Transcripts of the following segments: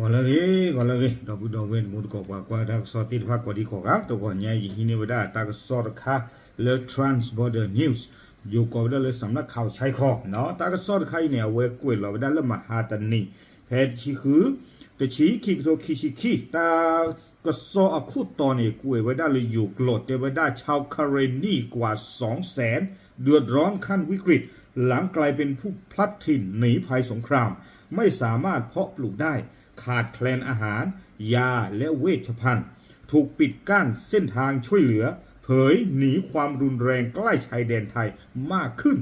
ဂီၤလၢအဂ့ၤ ဂီၤလၢအဂ့ၤ ဒီပုၢ်ဒီဝဲၢ် နမူတကိးပှၤကွၢ်တၢ်ကစီၣ်သ့ၣ်တဖၣ်ကိးဒံကိးဂၤ တဂီၤညါယဟံးန့ၢ်ဝဲဒၣ်တၢ်ကစီၣ်တခါလၢ Trans Border News ယိၤကိးဝဲဒၣ်လၢ စမ်လၢခးဆဲခီ တၢ်ကစီၣ်တခါအံၤန့ၣ် အဝဲကွဲးလီၤဝဲဒၣ်လၢမဟါတနံၤ ဖဲတဆံဃု တဆံ ခံကထိခံဆံခံ တၢ်ကစီၣ်အခိၣ်တီန့ၣ် ကွဲးဝဲဒၣ်လၢယိၤကျိာ် တဲဝဲဒၣ် ชาวกะเหรี่ยงกว่าสองแสน เดือดร้อนขั้นวิกฤต หลังกลายเป็นผู้พลัดถิ่นหนีภัยสงคราม ไม่สามารถเพาะปลูกได้ ขาดแคลนอาหาร ยา และเวชภัณฑ์ ถูกปิดกั้นเส้นทางช่วยเหลือ เผยหนีความรุนแรงใกล้ชายแดนไทยมากขึ้น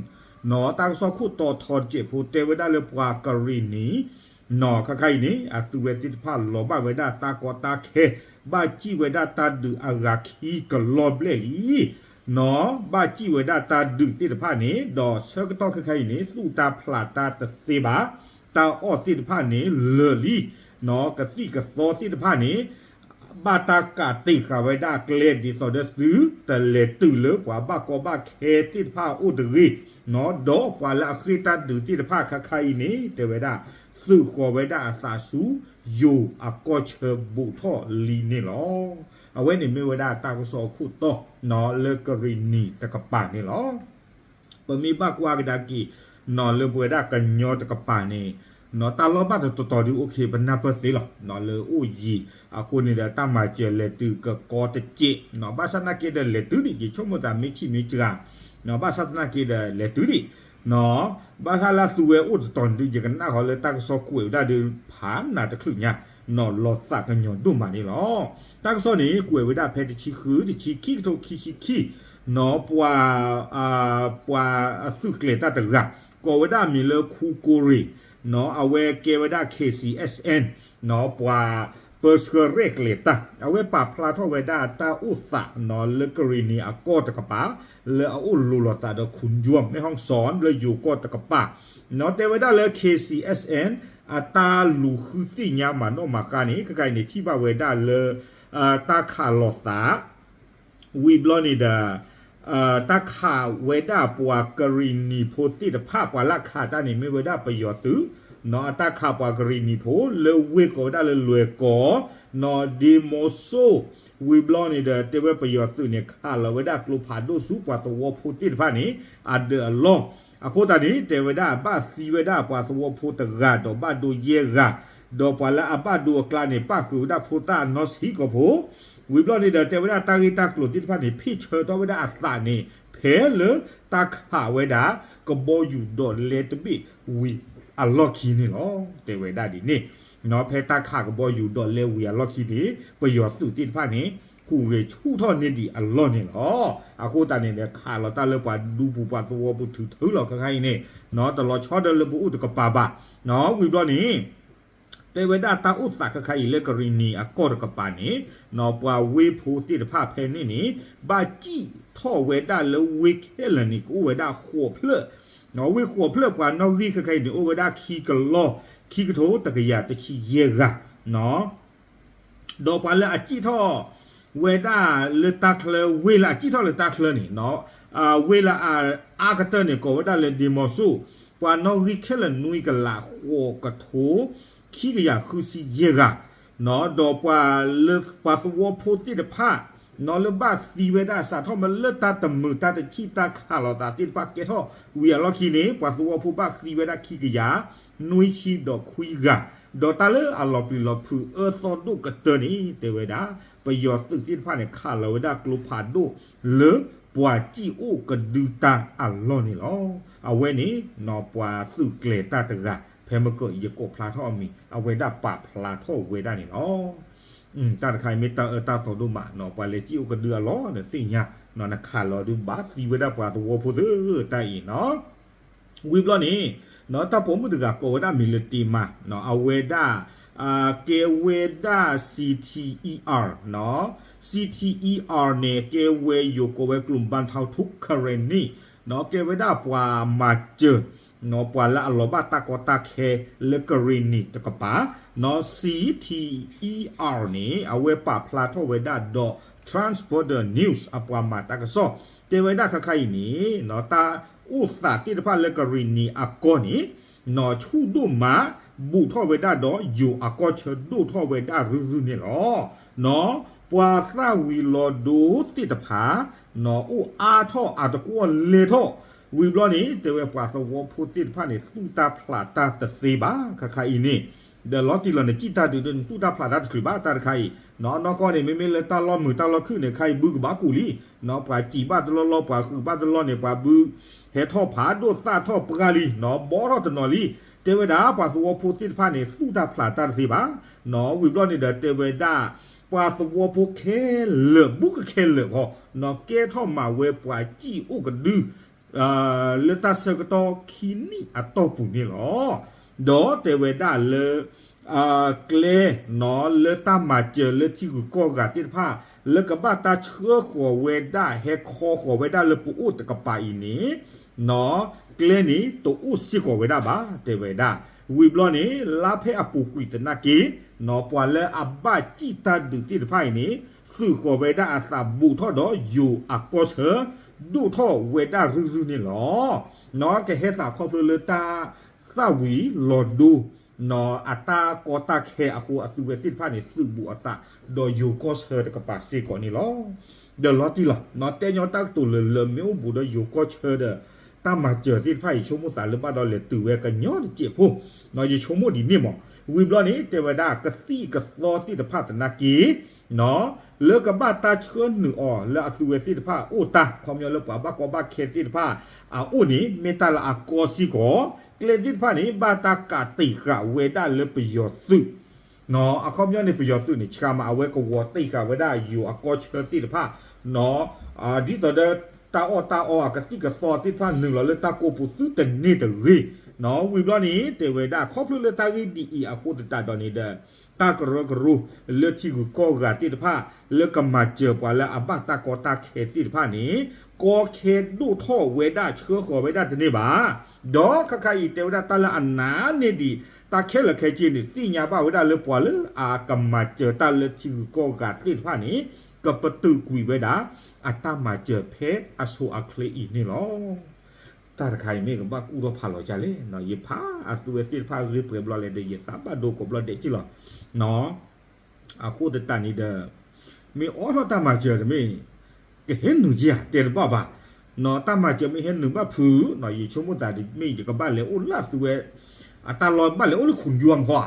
နီၢ် တၢ်ကစီၣ်ခိၣ်တီထီတစဲးဖိ တဲဝဲဒၣ်လၢပှၤကရံၣ်နံၣ် နီၢ် ခဲခါအံၤန့ၣ် အသုးဝဲသ့ၣ်တဖၣ်လီၤဘၣ်ဝဲဒၣ်တၢ်ကီတၢ်ခဲ ဘၣ်စံၣ်ဝဲဒၣ်တၢ်ဒုးအဂၤခံကလီၤဘျဲၣ်လံ နီၢ် ဘၣ်စံၣ်ဝဲဒၣ်တၢ်ဒုးသ့ၣ်တဖၣ်န့ၣ် ဒီးဆၢကတီၢ်ခဲခါအံၤန့ၣ် သူၣ်တၢ်ဖျးတၢ်တသ့ဘၣ် တၢ်အီၣ်သ့ၣ်တဖၣ်န့ၣ်လၢာ်လံ နီၢ် ကသံၣ်ကသီသ့ၣ်တဖၣ်န့ၣ် ဘၣ်တၢ်ကးတံာ်ဃာ်ဝဲဒၣ်ကျဲဒ်သိးဒီးသု တလဲၤတုၤလၢပှၤဘၣ်ကီဘၣ်ခဲသ့ၣ်တဖၣ်အအိၣ်တဂ့ၤ နီၢ် ဒီးပှၤလၢအဃ့ၢ်တၢ်ဒုးသ့ၣ်တဖၣ်ခဲခါအံၤန့ၣ် တဲဝဲဒၣ် သုးဃီၤဝဲဒၣ်အသးဆူ ယိၤအကီၢ်ဆၢဘူးထီၣ်လံန့ၣ်လီၤ. အဝဲန့ၣ်မ့ၢ်ဝဲဒၣ်တၢ်ကစီၣ်အခိၣ်တီ နီၢ် လၢကရံၣ်နံၣ်တကပၤန့ၣ်လီၤ. ပမ့ၢ်ဘၣ်ကွၢ်ကဒါက့ၤ နီၢ် လၢပဝဲဒၣ်ကညီတကပၤန့ၣ် နီၢ် တၢ်လီၢ်ဘၣ်တတီၤတီၤဒုးအိၣ်ခ့ ပနၢ်ပၢၢ်သ့လီၤ နီၢ် လၢအိၣ်ယံၤ အဃိန့ၣ်ဒီး တၢ်မၤစၢၤလဲၤတုၤကကီတစဲး နီၢ် ဘၣ်ဆၣ်သနာ်က့ဒီးလဲၤတုၤဒံး ယဆိကမိၣ်သးမ့ၢ်ဆံးမ့ၢ်စှၤ နီၢ် ဘၣ်ဆၣ်သနာ်က့ဒီးလဲၤတုၤဒံး နီၢ် ဘၣ်ဆၣ်လၢအသုးဝဲအိၣ်တတီၤန့ၣ်ဒုး ယကနၣ်ဃီလၢတၢ်ကစီၣ်ကွဲးဝဲဒၣ်ဒီး ဖးနးတချုးညါ နီၢ် လီၤသးကညီၤဒိၣ်မးန့ၣ်လီၤ. တၢ်ကစီၣ်န့ၣ် ကွဲးဝဲဒၣ်ဖဲတဆံဃု တဆံ ခံကထိခံဆံခံ နီၢ် ပှၤ ပှၤအသုးကျဲၤတၢ်တဂၤ ကိးဝဲဒၣ်မံၤလၢခူကိရ့ၣ် နီၢ် အဝဲကဲဝဲဒၣ် KCSN နီၢ် ပှၤပၢဆှၢရဲၣ်ကျဲၤတၢ် အဝဲပာ်ဖျါထီၣ်ဝဲဒၣ်တၢ်အိၣ်သး နီၢ် လၢကရံၣ်နံၣ်အကီၢ်တကပၤ လၢအအိၣ်လိၤလိာ်သးဒီး ခူယွမ် မဲၣ်ဟီၣ်စီၣ် လၢယိၤကီၢ်တကပၤ နီၢ် တဲဝဲဒၣ်လၢ KCSN အတၢ်လူၤဃုသ့ၣ်ညါမၤနီၣ်မၤဃါန့ၣ် ခဲခါအံၤန့ၣ် ထံၣ်ဘၣ်ဝဲဒၣ်လၢ တၢ်ခးလိာ်သး ဝံၤဘျီန့ၣ်ဒီး တၢ်ခးဝဲဒၣ်ပှၤကရံၣ်နံၣ်ဖိသ့ၣ်တဖၣ် ပှၤလၢခးတၢ်န့ၣ်မ့ၢ်ဝဲဒၣ်ပယီၤသုး နီၢ် အတၢ်ခးပှၤကရံၣ်နံၣ်ဖိလၢဝ့ၢ်ကိးဝဲဒၣ်လၢလွဲၢ်ကီၢ် နီၢ် ဒ့မိစိၣ် ဝံၤဘျီန့ၣ်ဒီး တဲဝဲပယီၤသုးန့ၣ် ခးလီၤဝဲဒၣ်ကျိဖးဒိၣ်ဆူပှၤသဝီဖိသ့ၣ်တဖၣ်န့ၣ် အဒၢးအလီၢ် အဃိသတးန့ၣ် တဲဝဲဒၣ်ဘၣ်သံဝဲဒၣ်ပှၤသဝီဖိတဂၤဒီးဘၣ်ဒိယဲၢ်ဂၤ ဒီးပှၤလၢအဘၣ်ဒိအကျါန့ၣ် ပၣ်ဃုာ်ဝဲဒၣ်ဖိသၣ်အနီၢ်ဆံးကိာ်ဖိ ဝံၤဘျီန့ၣ်ဒီး တဲဝဲဒၣ်တၢ်ဂ့ၢ်တၢ်ကျိၤသ့ၣ်တဖၣ်န့ၣ် ဖ့ၣ်ဆၢထီၣ်ဝဲဒၣ်အသးန့ၣ် ဖဲလၢတၢ်ခးဝဲဒၣ် ကဘီယူၤဒီးလဲတဘ့ၣ်ဝံၤအလီၢ်ခံန့ၣ်လီၤ. တဲဝဲဒၣ်ဒ်န့ၣ် နီၢ် ဖဲတၢ်ခးကဘီယူၤဒီးလဲဝံၤအလီၢ်ခံန့ၣ် ပယီၤသုးသ့ၣ်တဖၣ်န့ၣ် ဟူးဂဲၤဆူၣ်ထီၣ်န့ၢ်ဒံးအလီၢ်န့ၣ်လီၤ. အဃိသတးန့ၣ်ဒီး ခးလီၤတၢ်လၢပှၤဒူပူၤပှၤသဝီပူၤထုးထုးလီၤခဲခါအံၤန့ၣ် နီၢ် တလီၤဆီဒီးလၢပအိၣ်တကပၤဘၣ် နီၢ် ဝံၤဘျီန့ၣ် တဲဝဲဒၣ်တၢ်အိၣ်သးခဲခါအံၤလၢကရံၣ်နံၣ်အကီၢ်တကပၤန့ၣ် နီၢ် ပှၤဝ့ၢ်ဖိသ့ၣ်တဖၣ်ဖဲန့ၣ်န့ၣ် ဘၣ်စံၣ်ထီၣ်ဝဲဒၣ်လၢဝ့ၢ်ခဲလၢာ်န့ၣ် ကအိၣ်ဝဲဒၣ်ဃိးဖျၢၣ် နီၢ် ဝ့ၢ်ဃိးဖျၢၣ်ပှၤနီၣ်ဂံၢ်ခဲခါအံၤန့ၣ် အိၣ်ဝဲဒၣ်ခံကလီၢ် ခံကထိတကယၤတဆံယဲၢ်ဂၤ နီၢ် ဒီးပှၤလၢအစံၣ်ထီၣ်ဝဲဒၣ်လၢတၢ်ချၢ ဝ့ၢ်လၢအစံၣ်ထီၣ်လၢတၢ်ချၢန့ၣ် နီၢ် ဝ့ၢ်လၢအအါကတၢၢ်န့ၣ် ကိးဝဲဒၣ်လၢဒ့မိစိၣ် ပှၤနီၣ်ဂံၢ်ခဲလၢာ်နွံကလးဃိးကထိ ခံကယၤဃုဆံယဲၢ်ဂၤ နီၢ် ဒီးပှၤလၢပှၤသဝီဖိသ့ၣ်တဖၣ် နီၢ် လၢဘၣ်သံဝဲဒၣ်စးထီၣ်မ့ၢ်လၢတၢ်တမုာ်တၢ်တဆံၣ်တၢ်ခးလိာ်သးသ့ၣ်တဖၣ်ကဲထီၣ်ဝံၤအလီၢ်ခံန့ၣ် ပှၤသဝီဖိဘၣ်သံဝဲဒၣ်ခံကယၤ နွံဆံဒီးခွံဂၤ ဒီးတၢ်လၢအလီၤပျံၤလီၤဖုးအၢသီဒိၣ်ကတၢၢ်န့ၣ် တဲဝဲဒၣ် ပယီၤသုးသ့ၣ်တဖၣ်န့ၣ် ခးလီၤဝဲဒၣ်ကျိဖးဒိၣ်လၢပှၤစံၣ်အိၣ်ကဒုတၢ်အလီၢ်န့ၣ်လီၤ. အဝဲန့ၣ် နီၢ် ပှၤသုးကျဲၤတၢ်တဂၤ ဖဲမ့ၢ်ကယကိးဖျါထီၣ်အမံၤ အဝဲဒၣ်ပာ်ဖျါထီၣ်ဝဲဒၣ်န့ၣ်လီၤ. တၢ်တခါအံၤမ့ၢ်တၢ်အၢတၢ်သီဒိၣ်မး နီၢ် ပှၤလဲၤစံၣ်အိၣ်ကဒုအလီၢ်န့ၣ်သ့ၣ်ညါ နီၢ် နခးလီၤဒုးဘၣ်သံဝဲဒၣ်ပှၤသဝီဖိသ့ၣ်တၢ်အံၤနီၢ် ဝံၤဘျီန့ၣ် နီၢ် တၢ်ပိာ်မုၣ်တဂၤကိးဝဲဒၣ်မံၤလၢတ့မါ နီၢ် အဝဲဒၣ် ကဲဝဲဒၣ် CTER နီၢ် CTER န့ၣ် ကဲဝဲယိၤကိးဝဲကျိာ် ဘၣ်ထီထူခရ့ၣ်နံၣ် နီၢ် ကဲဝဲဒၣ်ပှၤမၤစၢၤ နီၢ် ပှၤလၢအလီၤဘၣ်တၢ်ကီတၢ်ခဲလၢကရ့ၣ်နံၣ်တကပၤ နီၢ် CTER န့ၣ် အဝဲပာ်ဖျါထီၣ်ဝဲဒၣ်ဒီး Trans Border News အပှၤမၤတၢ်ကစီၣ် တဲဝဲဒၣ်ခဲခါအံၤန့ၣ် နီၢ် တၢ်အိၣ်သးသ့ၣ်တဖၣ်လၢကရ့ၣ်နံၣ်အကီၢ်န့ၣ် နီၢ် ဆူၣ်ဒိၣ်မး ဘူးထီၣ်ဝဲဒၣ်ဒီးယိၤအကီၢ်ဆၢဒိၣ်ထီၣ်ဝဲဒၣ်ရုၢ်ရုၢ်န့ၣ်လီၤ. ပှၤသၣ်ဝံၤလီၤဒိသ့ၣ်တဖၣ် အိၣ်အါထီၣ်အါတကွီၢ်လဲၤထီၣ်, ဝံၤဘျီန့ၣ် တဲဝဲပှၤသဝီဖိသ့ၣ်တဖၣ်န့ၣ် သူၣ်တၢ်ဖျးတၢ်တသ့ဘၣ် ခါခါအံၤန့ၣ်, ဒီးလီၤတံၢ်လီၤန့ၣ် စံၣ်တၢ်ဒုးဒီး သူၣ်တၢ်ဖျးတၢ်တချုးဘၣ်တၢ်တခါအံၤ, နီၢ်ကီၢ်န့ၣ် မ့မ့ၢ်လၢတၢ်လီၢ်မုာ်တၢ်လီၢ်ခုၣ်န့ၣ် ခါအံၤဘုကဘၣ်ကူးလံ, ပှၤစံးဘၣ်တလီၢ်လီၢ် ပှၤဃုာ်ဘၣ်တလီၢ်န့ၣ် ပှၤဘု ဟဲထီၣ်ဖးဒိၣ်သၣ်ထီၣ်ပှၢ်လံ, ဘီထီၣ်တနီၤလံ, တဲဝဲဒၣ်ပှၤသဝီဖိသ့ၣ်တဖၣ်န့ၣ် သူၣ်တၢ်ဖျးတၢ်တသ့ဘၣ်, ဝံၤဘျီန့ၣ်ဒီးတဲဝဲဒၣ် ပှၤသဝီဖိခဲလၢာ် ဘူးကခဲလၢာ်ဃီ, ကဲထီၣ်မၤဝဲပှၤစံၣ်အိၣ်ကဒု လၢတၢ်ဆၢကတီၢ်ခံနံၣ်အတီၢ်ပူၤန့ၣ်လီၤ. ဒီးတဲဝဲဒၣ်လၢ ကျဲ လၢတၢ်မၤစၢၤလၢထံဂုၤကီၢ်ဂၤသ့ၣ်တဖၣ် လၢကဘၣ်တၢ်ဆှၢဃီၤဝဲဒၣ် ဟဲခီဃီၤဝဲဒၣ်လၢပအိၣ်တကပၤအံၤန့ၣ် ကျဲန့ၣ်တအိၣ်စ့ၢ်ကီးဝဲဒၣ်ဘၣ် တဲဝဲဒၣ်, ဝံၤဘျီန့ၣ် လါဖဲအပူၤကွံာ်သနာ်က့ ပှၤလၢအဘၣ်စံၣ်တၢ်ဒုးသ့ၣ်တဖၣ်အံၤန့ၣ် သုးဃီၤဝဲဒၣ်အသးဘူးထီၣ်ဒီးယိၤအကီၢ်ဆၢ ဒိၣ်ထီၣ်ဝဲဒၣ်ရုၢ်ရုၢ်န့ၣ်လီၤ. ကဟဲသးခီဖျိလၢတၢ်သၣ်ဝံၤလီၤဒိ အတၢ်ကီတၢ်ခဲအဃိ အသုဝဲသ့ၣ်တဖၣ်န့ၣ် သုးဘူးအသး ဒီးယိၤကီၢ်ဆၢတကပၤစ့ၢ်ကီးန့ၣ်လီၤ. ဒီးလီၤတံၢ်လီၤ တဲညီတၢ်ကတိၤလၢလၢမ့ၢ်အိၣ်ဘူးဒီးယိၤကီၢ်ဆၢဒီး တၢ်မၤစၢၤသ့ၣ်တဖၣ် ယဆိကမိၣ်သးလၢဘၣ်ဒီးလဲၤတုၤဝဲကညီတစဲးဖိ, ယဆိကမိၣ်ဒ်န့ၣ်မး, ဝံၤဘျီန့ၣ် တဲဝဲဒၣ်ကသံၣ်ကသီသ့ၣ်တဖၣ်သနာ်က့ လၢကဘၣ်တၢ်ဆှၢနုာ်အီၤလၢအသုဝဲသ့ၣ်တဖၣ်အိၣ်တၢ် ခီပညီလၢပှၤဘၣ်ကီဘၣ်ခဲသ့ၣ်တဖၣ်အအိၣ်န့ၣ် မ့ၢ်တၢ်လၢအကီစ့ၢ်ကီး, ကျဲသ့ၣ်တဖၣ်န့ၣ် ဘၣ်တၢ်ကးတံာ်ဃာ်ဝဲဒၣ်လၢပယီၤသုး အခီပညီန့ၣ် ပယီၤသုးန့ၣ် ဆှၢမး အဝဲကဝီၤတံာ်ဃာ်ဝဲဒၣ်ယိၤအကီၢ်ဆၢသ့ၣ်တဖၣ် ဒ်သိးဒီး တၢ်အီၣ်တၢ်အီအကသံၣ်ကသီသ့ၣ်တဖၣ်နုာ်လီၤလၢတၢ်ကိးပူၤသုတန့ၢ်တဂ့ၤ, ဝံၤဘျီန့ၣ် တဲဝဲဒၣ်ခီဖျိလၢတၢ်ဂ့ၢ်ဒ်အံၤအဃိသတးဒီးန့ၣ်ဒီး တၢ်ကရၢကရိလၢထံဂုၤကီၢ်ဂၤသ့ၣ်တဖၣ် လၢကမၤစၢၤပှၤလၢအဘၣ်တၢ်ကီတၢ်ခဲသ့ၣ်တဖၣ်န့ၣ် ကီခဲဒိၣ်ထီၣ်ဝဲဒၣ်ဆှၢဃီၤဝဲဒၣ်တန့ၢ်ဘၣ်. ဒီးခါခါအံၤတဲဝဲဒၣ်တၢ်လၢအနးန့ၢ်ဒံး တၢ်ခဲလၢာ်ခဲဆ့န့ၣ် သ့ၣ်ညါဘၣ်ဝဲဒၣ်လၢပှၤလၢအကမၤစၢၤတၢ်လၢထံဂုၤကီၢ်ဂၤသ့ၣ်တဖၣ်န့ၣ် ကပတုာ်ကွံာ်ဝဲဒၣ် အတၢ်မၤစၢၤဖဲအဆိအချ့အံၤန့ၣ်လီၤ. တၢ်တခါအံၤမ့ၢ်ကဘၣ်ကူၣ်ထီၣ်ဖးလီၤဒ်လဲၣ်, ယဖးအသုဝဲသ့ၣ်တဖၣ်ဂ့ၢ်ပှဲၤဘျီလဲၣ်ဒီး ယသးဘၣ်ဒိကိးဘျီဒဲးက့ၢ်လီၤ. အဃိသတးန့ၣ်ဒီး မ့ၢ်အိးထီၣ်တၢ်မၤစၢၤတမ့ၢ် ကဟဲနုာ်က့ဧါ တဲတဘၣ်ဘၣ်, တၢ်မၤစၢၤမ့ၢ်ဟဲနုာ်ဘၣ်ဖုး ယဆိကမိၣ်သးဒ်မ့ၢ်ယကဘၣ်လဲၤအိၣ်လၢသုဝဲ အတၢ်လီၢ်ဘၣ်လဲၤအိၣ်လၢ ခုၣ်ယွမ် ဃီ,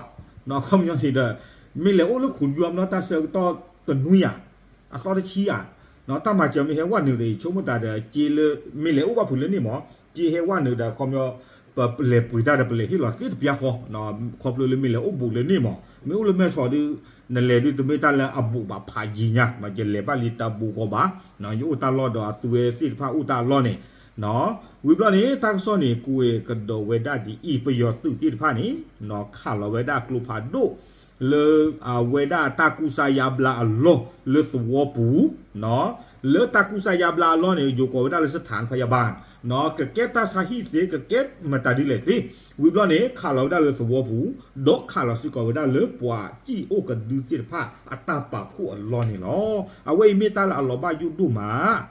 အခီပညီန့ၣ်ဒီး မ့ၢ်လဲၤအိၣ်လၢ ခုၣ်ယွမ် နီၢ်တၢ်ဆၢကတီၢ်တနွံဧါ, အသီတဆံဧါ, တၢ်မၤစၢၤမ့ၢ်ဟဲဝဲနုာ်ဒီး ယဆိကမိၣ်သးဒီး က့လၢ မ့ၢ်လဲၤအိၣ်ဘၣ်ဖုးလၢန့ၣ်မး, က့ဟဲဝဲနုာ်ဒီး အခီပညီ ပလဲၤပှ့ၤတၢ်ဒီး ပလဲၤဟ့ၣ်လီၤသ့တပျၢ်ဃီ, ခီဖျိလၢမ့ၢ်လဲၤအိၣ်ဘူးလၢန့ၣ်မး, မ့ၢ်အိၣ်လၢမဲၢ်ဆီးဒီး နလဲၤဒုးတမ့ၢ်တၢ်လၢအဘူးဘၣ်ဖးယံၤညါ, ယလဲၤဘၣ်လံတၢ်ဘူးကီးဘၣ်, ယအိၣ်တၢ်လီၢ်ဒီးအသုဝဲသ့ၣ်တဖၣ်အိၣ်တၢ်လီၢ်န့ၣ်, ဝံၤဘျီန့ၣ် တၢ်ကစီၣ်န့ၣ် ကွဲးကဒီးဝဲဒၣ်ဒ်အံၤ, ပယီၤသုးသ့ၣ်တဖၣ်န့ၣ် ခးလီၤဝဲဒၣ်ကျိဖးဒိၣ် လၢ အဝဲဒၣ်တၢ်ကူစါယါဘျါအလီၢ်လၢသဝီပူၤ, လၢတၢ်ကူစါယါဘျါအလီၢ်န့ၣ် ယိၤကိးဝဲဒၣ်လၢ စထၣ်ဖယါဘၣ်, ကကဲတၢ်ဆါဟံၣ်သ့ ကကဲမတၤဒ်လဲၣ်သ့, ဝံၤဘျီန့ၣ် ခးလီၤဝဲဒၣ်လၢသဝီပူၤ, ဒီးခးလီၤစ့ၢ်ကီးဝဲဒၣ်လၢပှၤစံၣ်အိၣ်ကဒုသ့ၣ်တဖၣ်အတၢ်ပာ်ဖှိၣ်အလီၢ်န့ၣ်လီၤ. အဝဲအံၤမ့ၢ်တၢ်လၢအလီၤဘၣ်ယိၣ်ဒိၣ်မး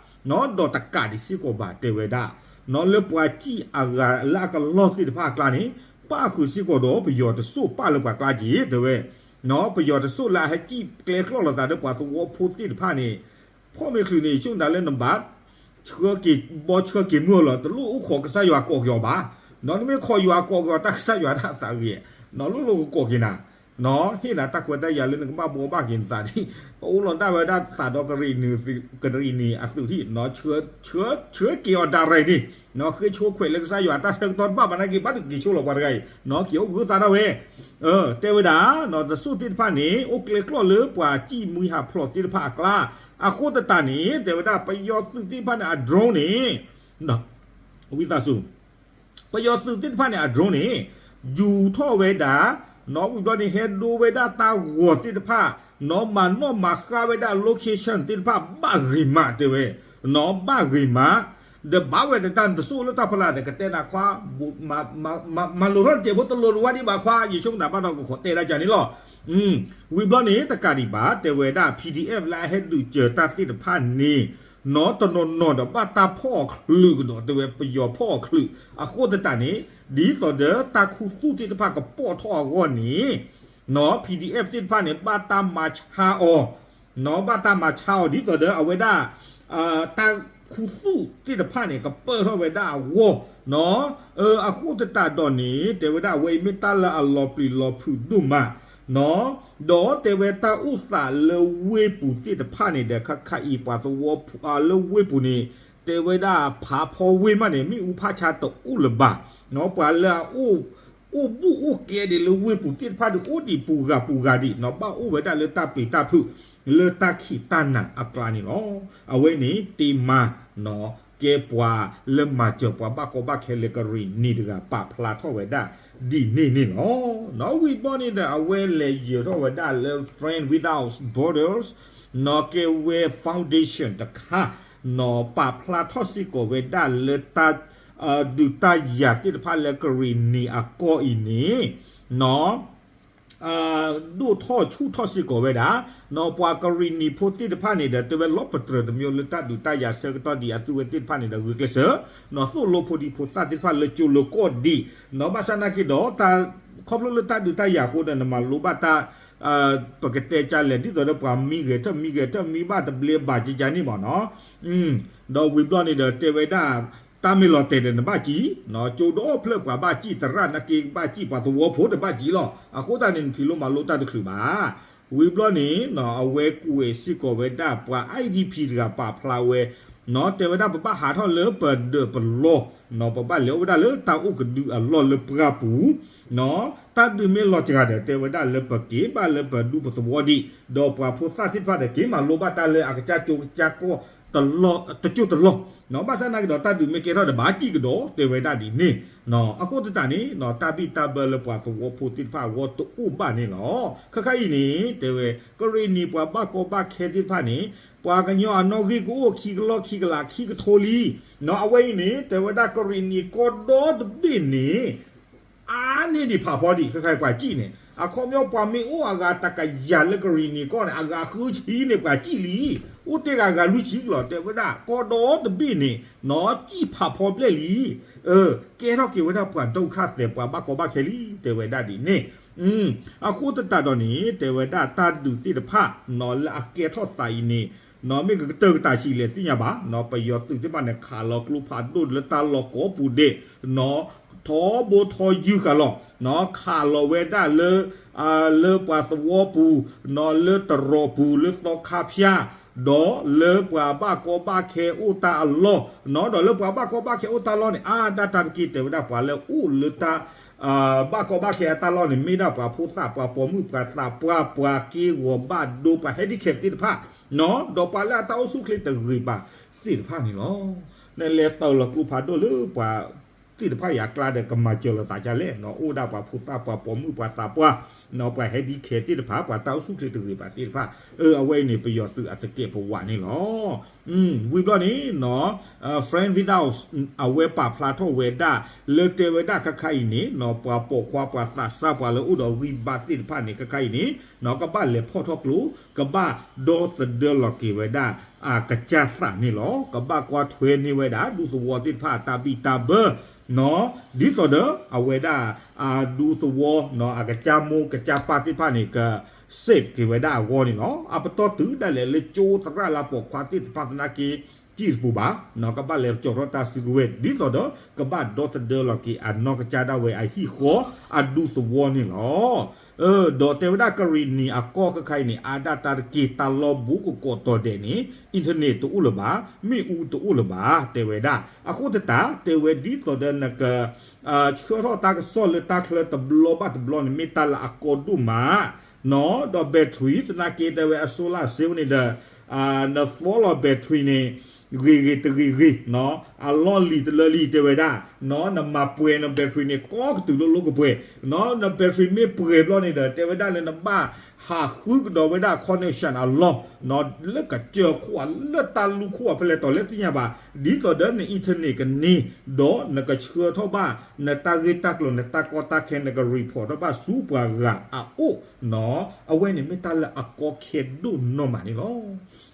ဒီးတကးဒံးစ့ၢ်ကီးဘၣ်တဲဝဲဒၣ်, လၢပှၤစံၣ်အဂၤလၢအကလီၢ်သ့ၣ်တဖၣ်အကျါန့ၣ် ပၣ်ဃုာ်စ့ၢ်ကီးဒီးပယီၤတစိၢ်ပာ်လၢပှၤကျါက့ၤ တဲဝဲ, ပယီၤတစိၢ်လၢအဟဲစံၣ်ကျဲကျီၢ်လိာ်သးဒီးပှၤသဝီဖိသ့ၣ်တဖၣ်န့ၣ်, ဖီၣ်မ့ၢ်ချုးန့ၣ် ဆိကမိၣ်တၢ်လၢနဘၣ် ဆှၢက့ၤဘီဆှၢက့ၤမုၢ်လီၤ, တလိၣ်အိၣ်ခိးကစၢ်ယွၤကိးက့ၤအီၤဘၣ်, နမ့ၢ်ခိးယွၤကိးက့ၤအီၤ တၢ်ကစၢ်ယွၤတၢ်သးဂ့ၤ, နလိၣ်လိၣ်ကကိးက့ၤနၤ ဟ့ၣ်နၤတၢ်ခွဲးတၢ်ယာ်လၢနကဘၣ်ဘှီဘၣ်က့ၤနသးဒ်, အိၣ်လီၤဒၣ်ဝဲဒၣ်သးဒီးကရံၣ်နံၤအသုးထံၣ်, ဆှၢက့ၤအီၤဒၣ်ရဲၣ်န့ၣ်, ဃ့ဆိခွဲးလၢကစၢ်ယွၤတၢ်ဆၢကတီၢ်တဘၣ်ဘၣ်နာ်က့ ဘၣ်ဒုးက့ၤဆိလီၤပှၤတဂၤအံၤ, က့ၤအိၣ်ဘှံးသးဒၣ်ဝဲ, တဲဝဲဒၣ်, တစိၢ်သ့ၣ်တဖၣ်န့ၣ် အိၣ်ကျဲကျီၢ်လၢပှၤစံၣ်မှံဟးဖျိးသ့ၣ်တဖၣ်အကျါ, အဃိသတးန့ၣ် တဲဝဲဒၣ် ပယီၤသုးသ့ၣ်တဖၣ်န့ၣ် အ drone န့ၣ် ဝံသးစူၤ ပယီၤသုးသ့ၣ်တဖၣ်န့ၣ် အ drone န့ၣ် ယူၤထီၣ်ဝဲဒၣ်, နီၢ်ဝံၤဘျီန့ၣ် ဟဲဒိဝဲဒၣ်တၢ်ဂီၤသ့ၣ်တဖၣ်, နီၢ်မၤနီၣ်မၤဃါဝဲဒၣ် location သ့ၣ်တဖၣ် ဘၣ်ဂ့ၤမးတဲဝဲ, နီၢ်ဘၣ်ဂ့ၤမး, ဒီးဘၣ်ဝဲတၢ်တစိၢ်လၢတၢ်ဖီလာ်ဒီး ကတဲနၤခွါ, မၤလိာ်ထီၣ်တစဲးဖိ တလိၣ်တဝါဒံးဘၣ်ခွါ, ယဆိကမိၣ်တၢ်ဘၣ်ဒီးကခိးတဲဒၣ်ကန့ၣ်လီၤ. ဝံၤဘျီန့ၣ် တကးဒံးဘၣ် တဲဝဲဒၣ် PDF လၢအဟဲဒုးစၢၤတၢ်သ့ၣ်တဖၣ်န့ၣ် နီၢ်တနီၤနီၤဒီးဘၣ်တၢ်ဖီၣ်အီၤချုးကဒီး တဲဝဲပယီၤဖီၣ်အီၤချုး အဃိသတးန့ၣ် ဒ်သိးဒီးတၢ်ခူသူၣ်သ့ၣ်တဖၣ်ကပီၣ်ထီၣ်အဂီၢ်န့ၣ် နီၢ် ပီၣ်ဒံၣ်အဲၣ်ဖ် သ့ၣ်တဖၣ်န့ၣ် ဘၣ်တၢ်မၤဆါအီၤ နီၢ် ဘၣ်တၢ်မၤဆါအီၤဒ်သိးဒီးအဝဲဒၣ် တၢ်ခူသူၣ်သ့ၣ်တဖၣ်န့ၣ် ကပၢၢ်ထီၣ်ဝဲဒၣ်အဂီၢ် နီၢ် အဃိသတးဒီးန့ၣ် တဲဝဲဒၣ်အဝဲအံၤမ့ၢ်တၢ်လၢအလီၤပျံၤလီၤဖုးဒိၣ်မး နီၢ် ဒီးတဲဝဲတၢ်အိၣ်သးလၢဝ့ၢ်ပူၤသ့ၣ်တဖၣ်န့ၣ်ဒီး ခါခါအံၤပှၤသဝီဖိ လၢဝ့ၢ်ပူၤန့ၣ် တဲဝဲဒၣ်ဖးဖီဝ့ၢ်မးန့ၣ် မ့ၣ်အူဖးဆါတအိၣ်လၢၤဘၣ် နီၢ် ပှၤလၢအအိၣ် အိၣ်ဘူးအိၣ်ကဲဒံးလၢဝ့ၢ်ပူၤသ့ၣ်တဖၣ်ဒီး အိၣ်ဒံးပူၤဂၤပူၤဂၤဒံး နီၢ် ဘၣ်အိၣ်ဝဲဒၣ်လၢတၢ်ပျံၤတၢ်ဖုး လၢတၢ်ခံးတၢ်နၤအကျါန့ၣ်လီၤ. အဝဲန့ၣ်တ့မၤ နီၢ် ကဲပှၤလၢမၤစၢၤပှၤဘၣ်ကီဘၣ်ခဲလၢကရံၣ်နံၤတဂၤပာ်ဖျါထီၣ်ဝဲဒၣ်ဒ်န့ၣ်န့ၣ်လီၤ. နီၢ် ဝံၤဘျီန့ၣ်ဒီး အဝဲလဲၤယၢၤထီၣ်ဝဲဒၣ်လၢ Friends Without Borders နီၢ် ကဲဝဲ foundation တခါ နီၢ် ပာ်ဖျါထီၣ်စ့ၢ်ကီးဝဲဒၣ်လၢတၢ် ဒုးတၢ်ယၤသ့ၣ်တဖၣ်လၢကရံၣ်နံၤအကီၢ်အံၤန့ၣ် နီၢ် ဒိၣ်ထီၣ်ဆူၣ်ထီၣ်စ့ၢ်ကီးဝဲဒၣ် နီၢ် ပှၤကရံၣ်နံၤဖိသ့ၣ်တဖၣ်န့ၣ်ဒီး တဲဝဲလီၤပတြၢၤတမံၤလၢတၢ်ဒုးတၢ်ယၤဆၢကတီၢ်ဒံးအသုဝဲသ့ၣ်တဖၣ်န့ၣ်ဒီး ဂုာ်ကျဲးစၢး နီၢ် သိၣ်လိဖိဒံဖိသၣ်သ့ၣ်တဖၣ်လၢကၠိလၢကီၢ်ဒံး နီၢ် ဘၣ်ဆၣ်နာ်က့ဒီး တၢ် ခီဖျိလၢတၢ်ဒုးတၢ်ယၤအဃိဒီး နမၤလိဘၣ်တၢ် ပကတဲကလဲၣ် ဒ်သိးဒီးပှၤမံဂဲၤထၢၣ်မံဂဲၤထၢၣ် မံဘၣ်တဘျ့ဘၣ်ကကန့ၣ်မ့ၢ်နီၢ် ဒီးဝံၤဘျီန့ၣ်ဒီးတဲဝဲဒၣ် တၢ်မ့ၢ်လီၤတဲာ်ဒီးနဘၣ်စံၣ် နီၢ် ကၠိဒီဖျၢၣ်ပှၤဘၣ်စံၣ် သရၣ်နာ်က့ဘၣ်စံၣ် ပှၤသဝီဖိတဘၣ်စံၣ်လီၤ. အဃိသတးန့ၣ် နဖံးလိမၤလိတၢ်တချုးဘၣ် ဝံၤဘျီန့ၣ် နီၢ် အဝဲကွဲးစ့ၢ်ကီးဝဲဒၣ်ပှၤ IDP တဂၤပာ်ဖျါဝဲ နီၢ် တဲဝဲဒၣ်ပဘၣ်ဟးထီၣ်လၢပဒၢးပလီၢ် နီၢ် ပဘၣ်လဲၤအိၣ်ဝဲဒၣ်လၢတၢ်အိၣ်ကဒုအလီၢ်လၢပှၢ်ပူၤ နီၢ် တၢ်ဒုးမ့ၢ်လီၤစှၤဒီး တဲဝဲဒၣ်လၢပက့ၤဘၣ်လၢပဒူပသဝီဒံး ဒီးပှၤဖိသၣ်သ့ၣ်တဖၣ်ဒီး က့ၤမၤလိဘၣ်တၢ်လၢအကစၢ်ကၠိကစၢ်ကီၢ် တကၠိၢ်တလီၢ် နီၢ် ဘၣ်ဆၣ်နာ်က့ဒီးတၢ်ဒုးမ့ၢ်ကဲထီၣ်ဒီးဘၣ်စံၣ်ကဒီး တဲဝဲဒၣ်ဒ်န့ၣ် နီၢ် အဃိသတးန့ၣ် နီၢ် တၢ်ဘံၣ်တၢ်ဘၢလၢပှၤသဝီဖိသ့ၣ်တဖၣ်အဂီၢ်တအိၣ်ဘၣ်န့ၣ်လီၤ. ခဲခါအံၤန့ၣ် တဲဝဲ ကရံၣ်နံၤပှၤဘၣ်ကီဘၣ်ခဲသ့ၣ်တဖၣ်န့ၣ် ပှၤကညီအနီၣ်ဂံၢ်ကအိၣ်ခံကလီၢ်ခံကလးခံကထိလံ နီၢ် အဝဲအံၤန့ၣ် တဲဝဲဒၣ်ကရံၣ်နံၤကီၢ်ဒီတဘ့ၣ်န့ၣ် အါန့ၢ်ဒံးဖးဖီဒံး ခဲခါအံၤပှၤစံၣ်န့ၣ် အခီပညီပှၤမ့ၢ်အိၣ်အဂၤတကယၤလၢကရံၣ်နံၤကီၢ်န့ၣ် အဂၤဃုဆံန့ၣ်ပှၤစံၣ်လံ အိၣ်တ့ၢ်ဂၤဂၤလွံၢ်ဆံလီၤ တဲဝဲဒၣ်ကီၢ်ဒီတဘ့ၣ်န့ၣ် နီၢ် စံၣ်ဖးဖီဘျဲၣ်လံ ကဲထီၣ်က့ၤဝဲဒၣ်ပှၤဒုက္ခသည် ပှၤဘၣ်ကီဘၣ်ခဲလံ တဲဝဲဒၣ်ဒ်န့ၣ် အဃိသတးဒီးန့ၣ် တဲဝဲဒၣ်တၢ်ဒုးသ့ၣ်တဖၣ် နီၢ် လၢအကဲထီၣ်သးအံၤန့ၣ် နီၢ် မ့ၢ်ကကတၢၢ်ကတၢၢ်ဆံးလဲၣ်သ့ၣ်ညါဘၣ် နီၢ် ပယီၤသုးသ့ၣ်တဖၣ်န့ၣ် ခးလီၤကျိဖးဒိၣ်လၢတၢ်လီၢ်ကိးပူၤဒဲး နီၢ် ထီဘိထီယုၢ်ဃာ်လီၤ နီၢ် ခးလီၤဝဲဒၣ်လၢ လၢပှၤသဝီပူၤ နီၢ် လၢတရီးပူၤ လၢသီခါဖၠၣ် ဒီးလၢပှၤဘၣ်ကီဘၣ်ခဲအိၣ်တၢ်အလီၢ် နီၢ် ဒီးလၢပှၤဘၣ်ကီဘၣ်ခဲအိၣ်တၢ်လီၢ်န့ၣ် အါဒၣ်တၢ်တက့ၢ် တဲဝဲဒၣ်ပှၤလၢအိၣ်လၢတၢ် ဘၣ်ကီဘၣ်ခဲအတၢ်လီၢ်န့ၣ် မ့ၢ်ဒၣ်ပှၤဖိသၣ် ပှၤပိာ်မုၣ် ပှၤသးပှၢ် ပှၤက့ၢ်ဂီၤဘၣ်ဒိ ပှၤ handicap သ့ၣ်တဖၣ် နီၢ် ဒီးပှၤလၢအတၢ်အိၣ်ဆူၣ်ချ့တဂ့ၤဘၣ်သ့ၣ်တဖၣ်န့ၣ်လီၤ. နလဲၤတၢ်လီၤကျိဖးဒိၣ်လၢပှၤ သ့ၣ်တဖၣ်အံၤအကျါဒီး ကမၤစၢၤလိာ်သးဒ်လဲၣ် နီၢ် အိၣ်ဒၣ်ပှၤဖိသၣ် ပှၤပိာ်မုၣ် ပှၤသးပှၢ် နီၢ် ပှၤ handicap သ့ၣ်တဖၣ် ပှၤတၢ်အိၣ်ဆူၣ်ချ့တဂ့ၤဘၣ်သ့ၣ်တဖၣ် အဝဲအံၤန့ၣ် ပယီၤသုးအသကဲးပဝးန့ၣ်လီၤ. ဝံၤဘျီန့ၣ် နီၢ် Friends Without အဝဲပာ်ဖျါထီၣ်ဝဲဒၣ် လၢတဲဝဲဒၣ်ခဲခါအံၤန့ၣ် နီၢ် ပှၤပိာ်ခွါ ပှၤသးစၢ် ပှၤလၢအိၣ်ဒီးဂံၢ်ဘါသ့ၣ်တဖၣ်န့ၣ် ခဲခါအံၤန့ၣ် နီၢ် ကဘၣ်လဲၤဖီၣ်ထီၣ်ကျိ ကဘၣ်ဒီသဒၢလီၤက့ၤဝဲဒၣ် အကစၢ်သးန့ၣ်လီၤ. ကဘၣ်ကွၢ်ထွဲန့ၢ်ဝဲဒၣ် ဒူသဝီသ့ၣ်တဖၣ်အတၢ်ဘံၣ်တၢ်ဘၢ နီၢ် ဒ်သိးဒီး အဝဲဒၣ် အဒူသဝီ နီၢ် အကစၢ်မိၢ်ကစၢ်ပၢ်သ့ၣ်တဖၣ်န့ၣ် က safe က့ၤဝဲဒၣ်အဂီၢ်န့ၣ်လီၤ. အပတီၢ်တုၤဒၣ်လဲာ်လၢကၠိသရၣ်လၢအပိာ်ခွါသ့ၣ်တဖၣ် သနာ်က့ စံၣ်တပူၤဘၣ် နီၢ် ကဘၣ်လဲၤကၠီၤထီၣ်တၢ်စုကဝဲၤ ဒ်သိးဒီး ကဘၣ်ဒီသဒၢလီၤက့ၤအနီၢ်ကစၢ်ဒၣ်ဝဲအဟံၣ်ဃီ အဒူသဝီန့ၣ်လီၤ. ဒီးတဲဝဲဒၣ်ကရံၣ်နံၤအကီၢ်ခဲခါအံၤန့ၣ် အါဒၣ်တၢ်တက့ၢ် တၢ်လီၢ်ဘူးကကိးတီၤဒဲးန့ၣ် internet တအိၣ်လၢၤဘၣ် မ့ၣ်အူတအိၣ်လၢၤဘၣ် တဲဝဲဒၣ်. အဃိသတး တဲဝဲဒ်သိးဒီးနက ဆှၢထီၣ်တၢ်ကစီၣ်လၢတၢ်ချၢတဘျီဘၣ်တဘျီန့ၣ် မ့ၢ်တၢ်လၢအကီဒိၣ်မး နီၢ် ဒီး battery သနာ်က့တဲဝဲအ solar cell န့ၣ်ဒီး န solar battery န့ၣ် ဂ့ၤဂ့ၤတဂ့ၤဂ့ၤ နီၢ် အလီၢ်လံၤတလၢလံၤတဲဝဲဒၣ် နီၢ် နမၤပှဲၤန battery န့ၣ် ကီကတုၤလိၤလိၤကပှဲၤ နီၢ် န battery မ့ၢ်ပှဲၤဘျီန့ၣ်ဒီး တဲဝဲဒၣ်လၢနဘၣ် ဟးဃုကဒီးဝဲဒၣ် connection အလီၢ် လၢကစၢၢ်ခိၣ်အလၢတၢ်လူၢ်ခိၣ်အဖဲလဲၣ်တီၤလဲၣ်သ့ၣ်ညါဘၣ်, ဒ်သိးဒီးန internet ကန့ၢ် ဒီးနကဆှၢထီၣ်ဘၣ် နတၢ်ဂ့ၢ်တၢ်ကျိၤ နတၢ်ကီတၢ်ခဲ နက report ထီၣ်ဘၣ်ဆူပှၤဂၤအအိၣ်နီၤ, အဝဲန့ၣ်မ့ၢ်တၢ်လၢအကီခဲဒိၣ်နီၢ်မးန့ၣ်လီၤ.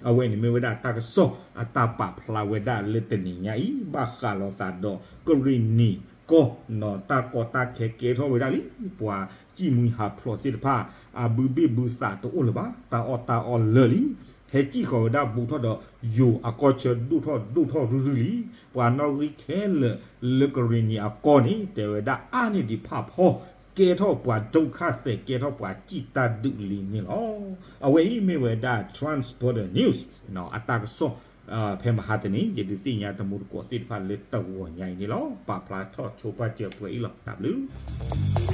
အဝဲန့ၣ်မ့ၢ်ဝဲဒၣ်တၢ်ကစီၣ်အတၢ်ပာ်ဖျါဝဲဒၣ်လၢတနံၤညါအံၤ ဘၣ်ဃးလိာ်သးဒီးကရ့ၣ်နံၤကီၢ်နီၤ တၢ်ကီတၢ်ခဲကဲထီၣ်ဝဲဒၣ်လံ, ပှၤစံၣ်မှံဟးဖျိးသ့ၣ်တဖၣ် အဘုဘ့ၣ်ဘုသးတအိၣ်လၢၤဘၣ်, တၢ်အီၣ်တၢ်အီလၢာ်လံ, ဟဲစံၣ်ဃီၤဝဲဒၣ်ဘူးထီၣ်ဒီးယိၤအကီၢ်ဆၢဒိၣ်ထီၣ်ဒိၣ်ထီၣ်ရုၢ်ရုၢ်လံ. ပှၤနီၣ်ဂံၢ်ခဲလၢာ်လၢကရ့ၣ်နံၤအကီၢ်န့ၣ် တဲဝဲဒၣ်အါန့ၢ်ဒံးဖးဖီ ကဲထီၣ်ပှၤဒုက္ခသည် ကဲထီၣ်ပှၤစံၣ်တၢ်ဒုးလံန့ၣ်လီၤ. အဝဲအံၤမ့ၢ်ဝဲဒၣ် Trans Border News အတၢ်ကစီၣ် ဖဲမဟါတနံၤ ယဒုးသ့ၣ်ညါတမူတကိးသ့ၣ်တဖၣ်လၢတဂီၤညါအံၤန့ၣ်လီၤ. ပာ်ဖျါထီၣ်ဆိပာ်စၢၤပှဲၤအံၤလီၤ. တၢ်ဘျုး